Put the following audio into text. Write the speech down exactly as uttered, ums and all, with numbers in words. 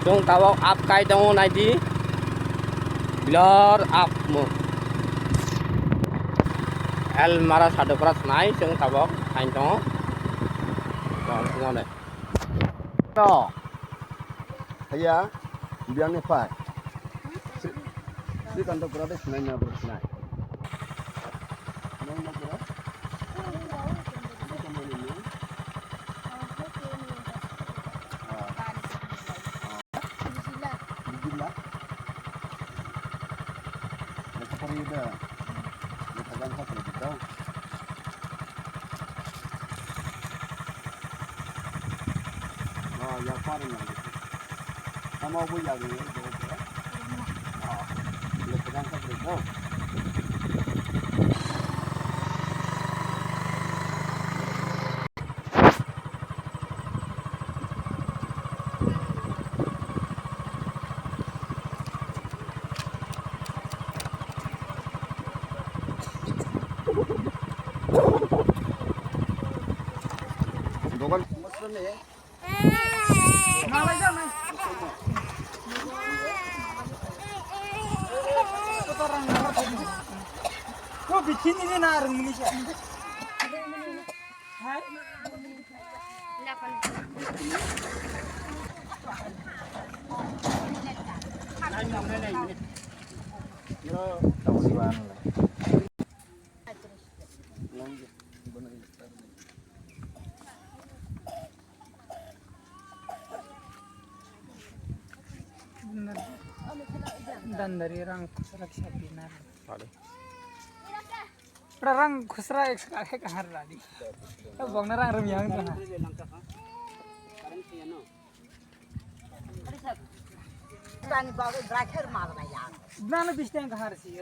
Chwng tabok up kai tongo, naidi. Bilor up mo. El mara sadopra snai chwng tabok hain tongo. Chwng tongo de. To. Haya, biang ni phai. Si, si kan to pura de snai na bro snai. Nang na pura? Bijila. Lekha pori da. Lekha jang kha pori da. Oh, ya pori na. Tamo bo ya ni. Oh, lekha jang kha pori da. Dogan. Ko bikin ini na rung ini siya. Hai. Dandari rang khusra kisa pinar. Ora rang khusra eksa kahar radi. Bongna rang rum yang tona. Nana bisteng kahar si.